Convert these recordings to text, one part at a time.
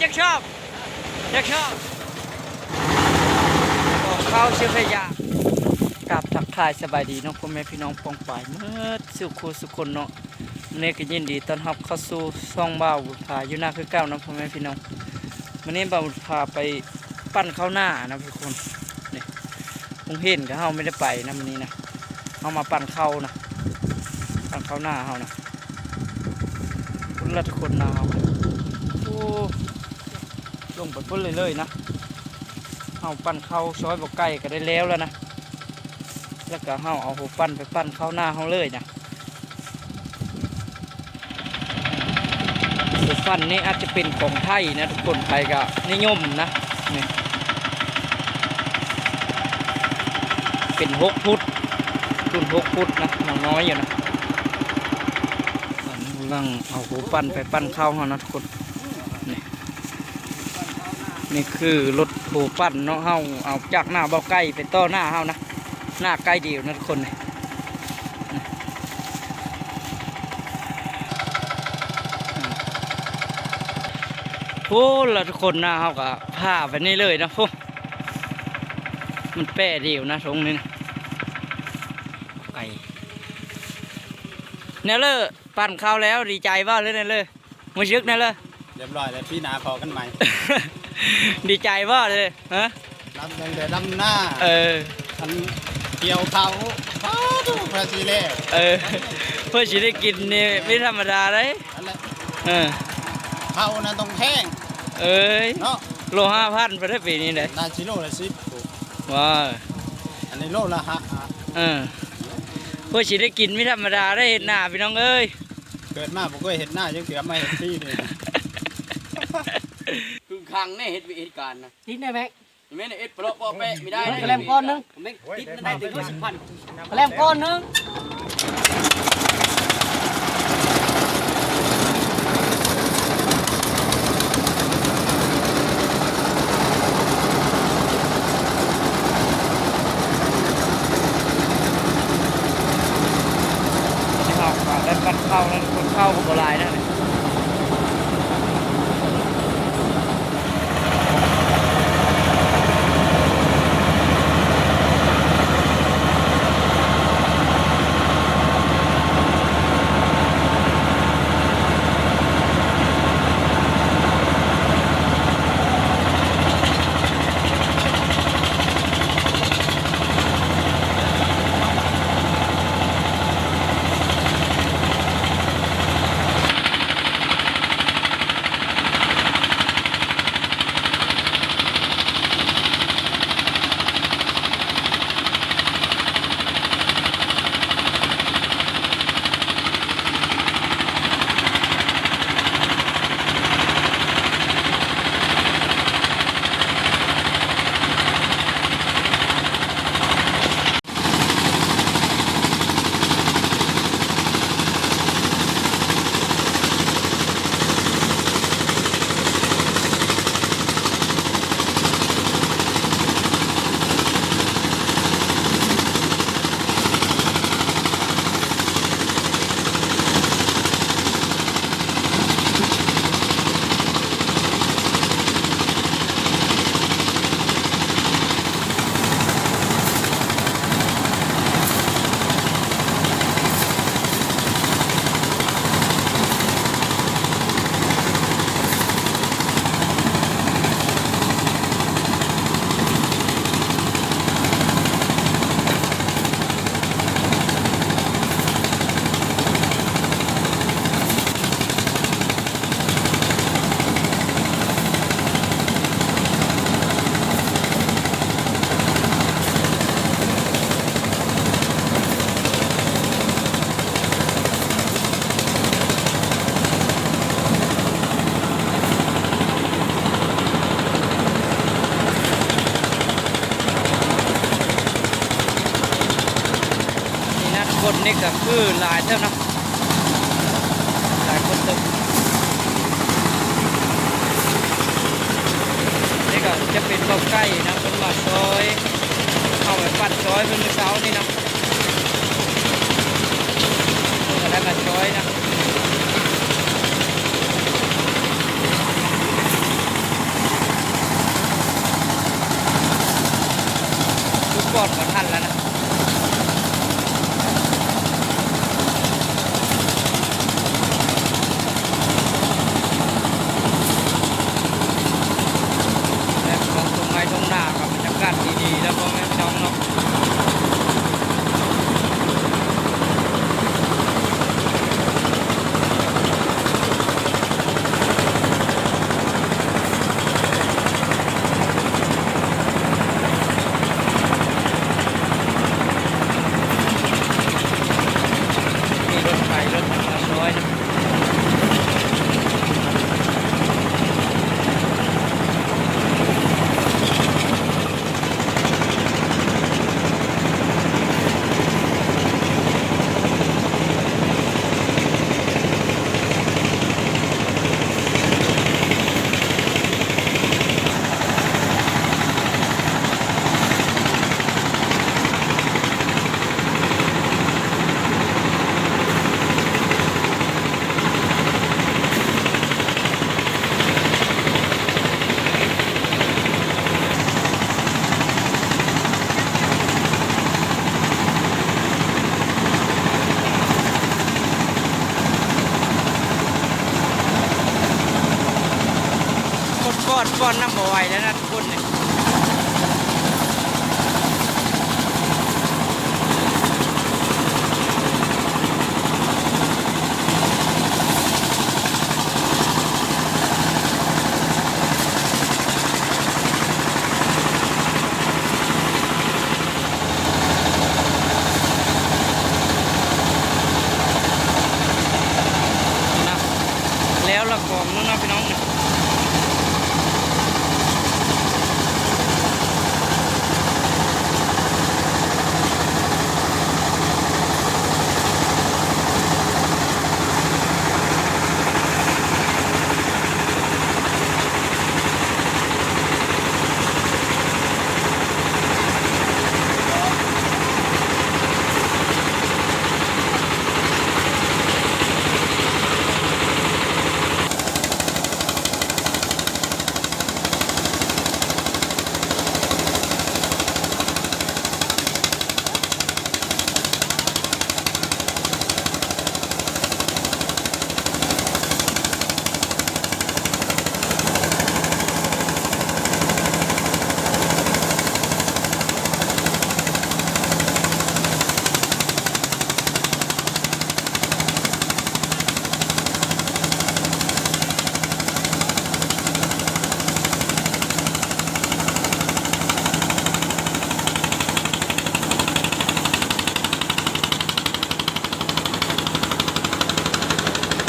ຢາກຊອບ ຢາກຊອບ ຂອງເຂົາເຊຍພະຍາ. ກາບທັກທາຍສະບາຍດີເນາະ ພໍ່ແມ່ພີ່ນ້ອງປ້ອງປາຍໝົດສູ່ຄູ່ສູ່ຄົນເນາະ. ມື້ນີ້ກໍຍິນດີຕ້ອນຮັບເຂົ້າສູ່ຊ່ອງບ່າວບຸດພາຢູ່ນາຄືເກົ່າເນາະ ພໍ່ແມ່ພີ່ນ້ອງ. ມື້ນີ້ບ່າວບຸດພາໄປ ປັ່ນເຂົ້ານານະທຸກຄົນ. ນີ້ ໂຮງຮຽນກໍເຮົາບໍ່ໄດ້ໄປນະມື້ນີ້ນະ ເຮົາມາປັ່ນເຂົ້ານະ ປັ່ນເຂົ້ານາເຮົານະ. ພຸ້ນລະທຸກຄົນ ນາເຮົາ ໂອ້ ລົງໄປພຸ້ນເລີຍໆນະ. ເຮົາປັ່ນເຂົ້າຊອຍບໍ່ໄກກໍໄດ້ແລ້ວລະນະ ແລ້ວກໍເຮົາເອົາຫົວປັ່ນໄປປັ່ນເຂົ້ານາເຮົາເລີຍນະ. ຫົວປັ່ນນີ້ອາດຈະເປັນຂອງໄທນະທຸກຄົນ ໄທກໍນິຍົມນະ. ນີ້ ເປັນຫົກຟຸດ ລຸ້ນຫົກຟຸດນະ ຍັງນ້ອຍຢູ່ນະ. ກຳລັງເອົາຫົວປັ່ນໄປປັ່ນເຂົ້າເຮົານະທຸກຄົນ. ນີ້ ນີ້ຄືລົດຫົວປັ່ນເນາະ ເຮົາເອົາຈາກນາບ່າວໄກ່ໄປຕໍ່ນາເຮົານະ ນາໄກ່ດຽວນະທຸກຄົນ. ນີ້ ໂອ້ ລະທຸກຄົນ ນາເຮົາກໍຜ່າໄປນີ້ເລີຍເນາະ. ໂອ້ ມັນແປດຽວນະ ທົ່ງນີ້ນະ ໄກ. ແນວເລີ ປັ່ນເຂົ້າແລ້ວ ດີໃຈບໍ່ເລີ ແນວເລີ? ຮູ້ສຶກແນວເລີ? ຮຽບຮ້ອຍແລ້ວ ປີໜ້າພໍ້ກັນໃໝ່. ດີໃຈບໍ່ເລີ? ຮະ? ດຳຢ່າງດຽວ ດຳນາ. ເອີ ອັນກ່ຽວເຂົ້າ ປ້າໂທ້ ເພື່ອຊິແລ້ວ. ເອີ ເພື່ອຊິໄດ້ກິນນີ້ບໍ່ທຳມະດາເດ້. ອັນນັ້ນ ເອີ ເຂົ້ານັ້ນຕ້ອງແພງ. ເອີຍ ເນາະ ໂລຫ້າພັນພຸ້ນເດ້ ປີນີ້ເດ້. ໜ້າຊິໂລລະສິບພຸ້ນ. ວ້າ ອັນນີ້ໂລລະຫ້າ. ເອີ ເພື່ອຊິໄດ້ກິນບໍ່ທຳມະດາເດ້ ເຮັດນາພີ່ນ້ອງເອີຍ. ເກີດມາບໍ່ເຄີຍເຮັດນາຈັກເທື່ອ ມາເຮັດປີນີ້. ຄືຄັງແນ່ເຮັດວຽກເຮັດການນະ. ຕິດໄດ້ແມັກ ແມ່ນເຮັດເປາະເປະໄປໄດ້ ກະແລັມກ້ອນໜຶ່ງ ແມັກຕິດໄດ້ເຖິງຫ້າສິບພັນ ກະແລັມກ້ອນໜຶ່ງ. ເຮົາກໍໄດ້ປັ່ນເຂົ້າແລ້ວ ຄົນເຂົ້າກໍບໍ່ຫຼາຍນະ. ນີ້ນະທຸກຄົນ ນີ້ກໍຄືຫຼາຍເຕີບເນາະ ຫຼາຍຄົນເຕີບ. ນີ້ກໍຈະເປັນເບົາໄກ່ນະ ເພິ່ນມາຊອຍ ເຮົາໄປປັດຊອຍເພິ່ນມື້ເຊົ້ານີ້ນະ ເພິ່ນກໍໄດ້ມາຊອຍນະ. ບໍ່ທັນແລ້ວນະ ແບບຂອງທົ່ງໄຮ່ທົ່ງນາ ກັບບັນຍາກາດດີໆ ແລ້ວ ພໍ່ແມ່ພີ່ນ້ອງເນາະ. ມີລົດໄຟ ລົດຫຍັງນຳດ້ວຍນະ. ຄົນປ້ອນ ປ້ອນນ້ຳບໍ່ໄຫວແລ້ວນະທຸກຄົນນີ້. ແລ້ວລະກອງໜຶ່ງເນາະພີ່ນ້ອງ.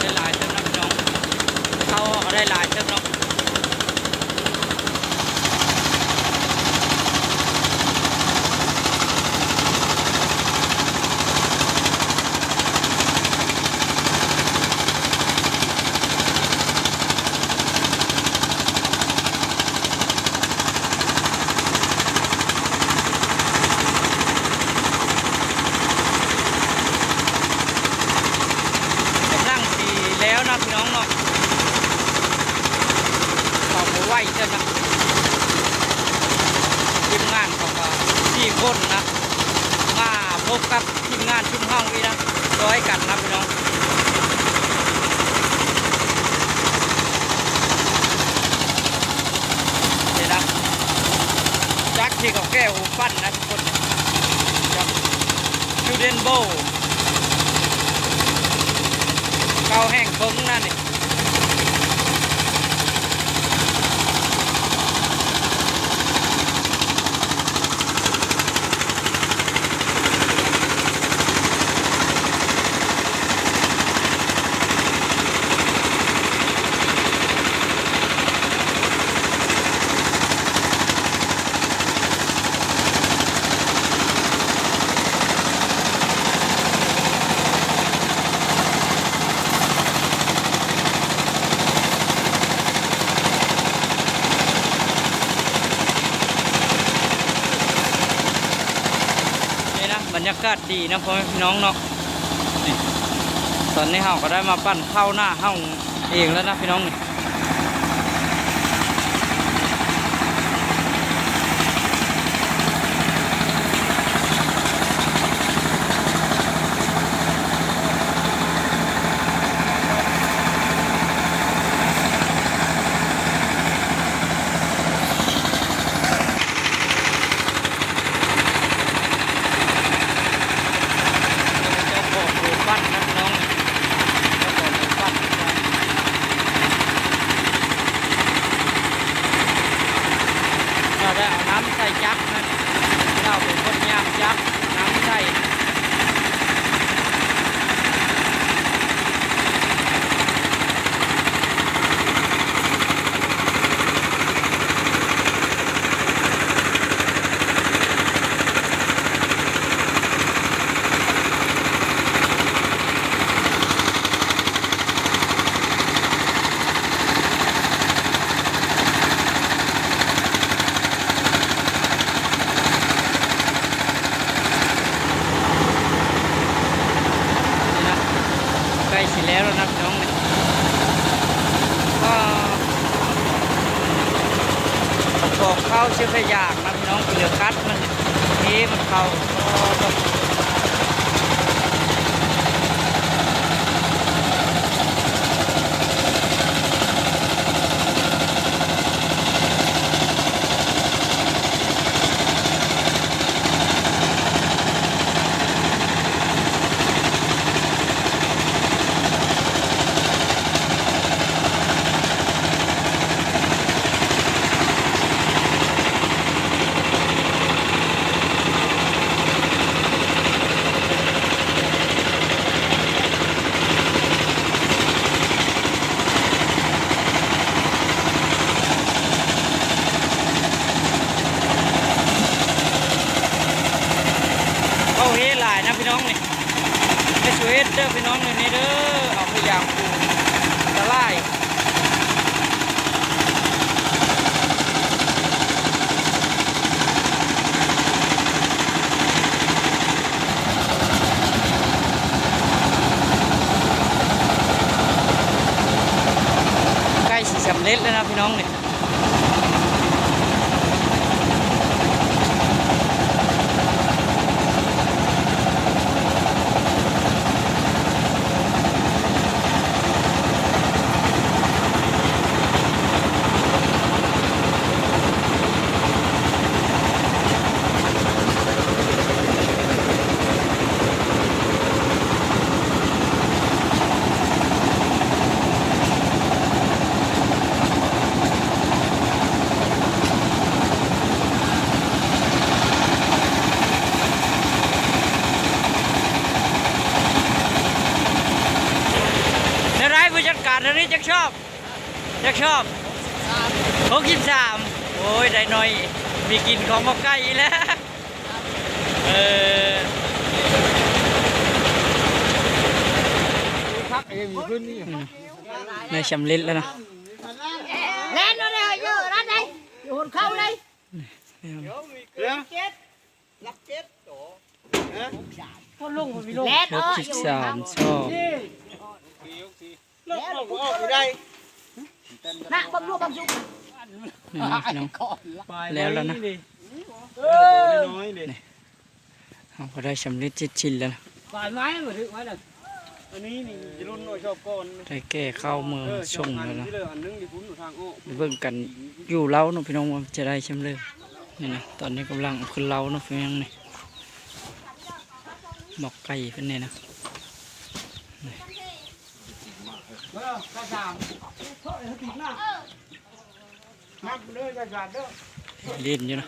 ໄດ້ຫຼາຍເຕີບເນາະພີ່ນ້ອງ ເຂົ້າອອກກໍໄດ້ຫຼາຍເຕີບເນາະ. ກຳລັງຊິແລ້ວເນາະພີ່ນ້ອງເນາະ ເຂົ້າບໍ່ໄຫວເທື່ອນະ ທີມງານເຂົາກໍສີ່ຄົນນະ ມາພົບກັບ ທີມງານຊຸມເຮົານີ້ນະ ຊ່ອຍກັນນະພີ່ນ້ອງ ນີ້ນະ ຈັກທີ່ເຂົາແກ່ໂອປັ່ນນະທຸກຄົນ ຈັກ Student Boat ເກົ່າແຫ່ງເບິ່ງນະນີ້. ນີ້ນະ ບັນຍາກາດດີນະ ພໍ່ແມ່ພີ່ນ້ອງເນາະ ນີ້ ຕອນນີ້ເຮົາກໍໄດ້ມາປັ່ນເຂົ້ານາເຮົາເອງແລ້ວນະພີ່ນ້ອງ. ແລ້ວເອົານ້ຳໃສ່ຈັກນະ ລາວເປັນຄົນຍາມຈັກ ເອົານ້ຳໃສ່. ໃກ້ຊິແລ້ວແລ້ວນະພີ່ນ້ອງ ນີ້ ກໍປອກເຂົ້າເຊື້ອພະຍາດນະພີ່ນ້ອງ ເຫຼືອກັດມັນ ເທມັນເຂົ້າ. ເຂົ້າເຮຫຼາຍນະພີ່ນ້ອງນີ້ ໄປສູ່ເຮັດເດີພີ່ນ້ອງ ນີ້ເດີ ເອົາພະຍາງປູ ອັນຕະລາຍ. ໃກ້ຊິສຳເລັດແລ້ວນະພີ່ນ້ອງນີ້. ແນວໃດຜູ້ຈັດການ ເທື່ອນີ້ຈັກຊອບ? ຈັກຊອບ? ຫົກສິບສາມ. ໂອ້ຍ ໄດ້ໜ້ອຍ ມີກິນຂອງໝໍ້ໄກ່ອີກແລ້ວ. ເອີ ພັກເອງມີຂຶ້ນນີ້ ໄດ້ສຳເລັດແລ້ວນະ. ແລ່ນເອົາເດີ ເຢີະນັ້ນໄດ໋ ໂຫນເຂົ້າເລີຍ. ເອີ ເຈັດ ຫຼັກເຈັດ ໂຕ ຮະ ຄົນລົງ ຄົນມີລົງ ແລ່ນເອົາ ຫົກສິບສາມຊອບ. ແລ້ວອອກໄດ້ນະ ບັກລູກບັກຊຸກ ນີ້ເນາະພີ່ນ້ອງ ແລ້ວແລ້ວນະ. ເອີ ເຮົາກໍໄດ້ສຳເລັດເສັດສິ້ນແລ້ວນະ ປາຍໄມ້ບໍ່ຖືກໄວ້ນະ. ອັນນີ້ນີ້ຈະລຸ້ນເອົາຊອບກ່ອນ ໄດ້ແກ່ເຂົ້າເມືອສົ່ງແລ້ວນະ. ເບິ່ງກັນຢູ່ເລົາເນາະພີ່ນ້ອງ ວ່າຈະໄດ້ຊ່ຳເລີຍ. ນີ້ນະ ຕອນນີ້ກຳລັງເອົາຂຶ້ນເລົາເນາະພີ່ນ້ອງນີ້ ໝໍ້ໄກ່ເພິ່ນນີ້ນະ. ຫຼິ້ນຢູ່ນະ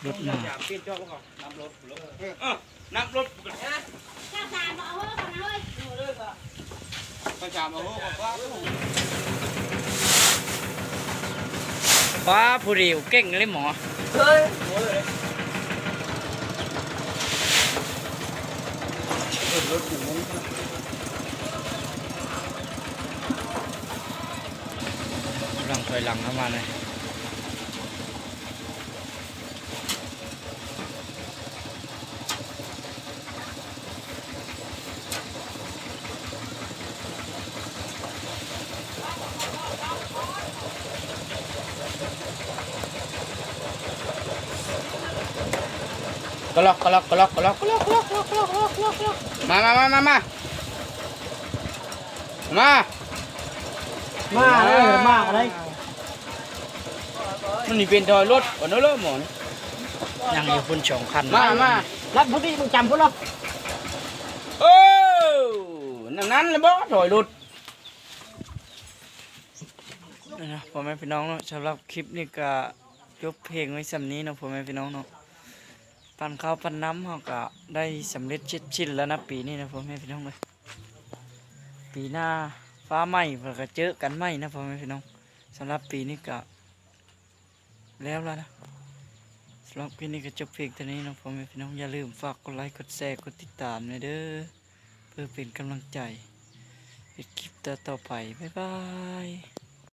ລົດມາ ປ້າ ຜູ້ດີວເກັ່ງເລີຍໝໍ. ກຳລັງຖອຍຫຼັງເຂົ້າມາເລີຍ. ກະລັອກ ກະລັອກ ກະລັອກ ມາ ມາ ມາ ມາ ມາ ມາ ມາເດີ ມາກໍໄດ້. ມັນນີ້ເປັນຖອຍລົດ ບໍ່ເນາະ ເລີໝອນ ຍັງຢູ່ພຸ້ນສອງຄັນ. ມາ ມາ ລັດພຸ້ນນີ້ ມຶງຈຳພຸ້ນເນາະ. ເອີ ນັ້ນ ນັ້ນແຫຼະບໍ່ ຖອຍລົດ. ເນາະ ພໍ່ແມ່ພີ່ນ້ອງເນາະ ສຳລັບຄລິບນີ້ກະ ຈົບເພງໄວ້ສ່ຳນີ້ເນາະ ພໍ່ແມ່ພີ່ນ້ອງເນາະ. ປັ້ນເຂົ້າປັ້ນນ້ຳເຮົາກະໄດ້ສຳເລັດເສັດສິ້ນແລ້ວນະ ປີນີ້ນະ ພໍ່ແມ່ພີ່ນ້ອງເອີຍ. ປີໜ້າຟ້າໃໝ່ ເພິ່ນກະເຈີກັນໃໝ່ນະ ພໍ່ແມ່ພີ່ນ້ອງ. ສຳລັບປີນີ້ກະແລ້ວລະນະ. ສຳລັບຄລິບນີ້ກະຈົບພຽງເທົ່ານີ້ເນາະ ພໍ່ແມ່ພີ່ນ້ອງ. ຢ່າລືມຝາກກົດໄລກ໌ ກົດແຊ ກົດຕິດຕາມແດ່ເດີ ເພື່ອເປັນກຳລັງໃຈເຮັດຄລິບຕໍ່ໆໄປ. ບາຍບາຍ.